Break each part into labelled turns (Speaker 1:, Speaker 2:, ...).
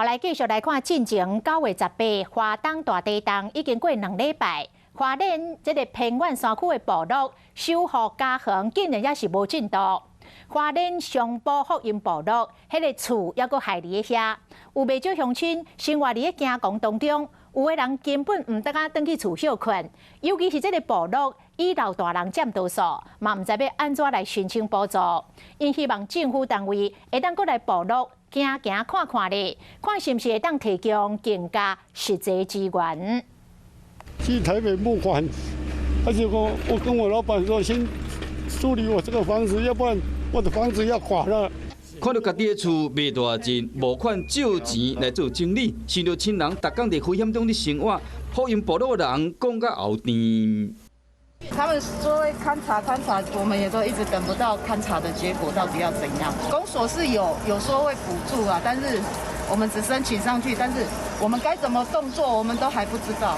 Speaker 1: 來繼續來看進前9月18花東大地動已經過2禮拜，花蓮這个偏遠山區的部落修復家園竟然猶是無進度。花蓮上埔福音部落，彼个厝猶閣還佇咧遐，有袂少鄉親生活佇咧驚惶當中，有的人根本毋當轉去厝歇睏，尤其是這个部落以老大人佔多數，嘛毋知欲按怎來申請補助。𪜶希望政府單位會當閣來部落行行看看咧，看是毋是會當提供更加實際資源。
Speaker 2: 去台北募款，而且我我跟我老闆說，先處理我這個房子，要不然我的房子要垮了。
Speaker 3: 看著家己的厝賣大陣，募款借錢來做整理，想著親人逐工佇危險中咧生活，福音部落的人講甲喉甜。
Speaker 4: 他們說會勘察勘察，我們也都一直等不到勘察的結果，到底要怎樣？公所是有說會補助啊，但是我們只申請上去，但是我們該怎麼動作，我們都還不知道。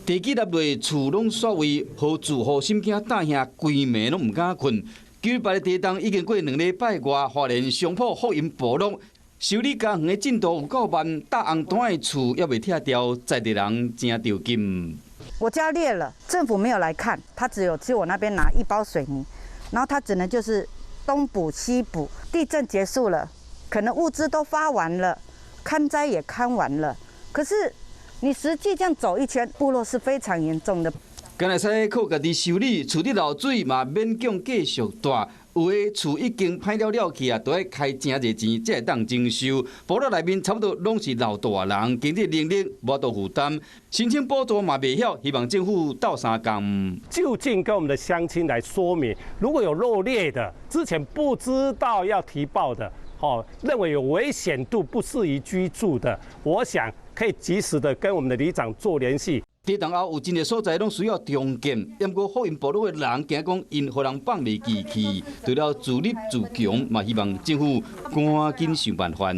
Speaker 3: 地基落落，厝攏煞位，予住戶心驚膽嚇，規暝攏毋敢睏。9月8的地動已經過2禮拜外，花蓮上埔福音部落修理家園的進度有夠慢，搭紅單的厝猶未拆掉，在地人誠著急。
Speaker 5: 我家裂了，政府沒有來看，他只有去我那邊拿一包水泥，然後他只能就是東補西補。地震結束了，可能物資都發完了，勘災也勘完了，可是你實際這樣走一圈，部落是非常嚴重的。
Speaker 3: 敢會使靠家己修理，厝裡漏水嘛勉強繼續住。有的厝已經歹了了去啊，都愛開誠濟錢才會當整修。部落內面差不多攏是老大人，經濟能力無法度負擔，申請補助嘛袂曉，希望政府鬥相共。
Speaker 6: 就近跟我們的鄉親來說明，如果有漏裂的，之前不知道要提報的，哦，認為有危險度不適宜居住的，我想可以及時的跟我們的里長做聯繫。
Speaker 3: 地動後有真濟所在攏需要重建，毋過福音部落的人驚講𪜶予人放袂記去，除了自立自強，嘛希望政府趕緊想辦法。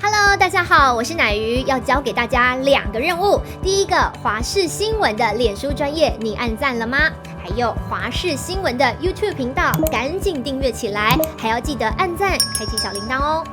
Speaker 7: Hello，大家好，我是奶魚，要交給大家兩個任務。第一個，華視新聞的臉書專頁，你按讚了嗎？還有華視新聞的 YouTube 頻道，趕緊訂閱起來，還要記得按讚，開啟小鈴鐺哦。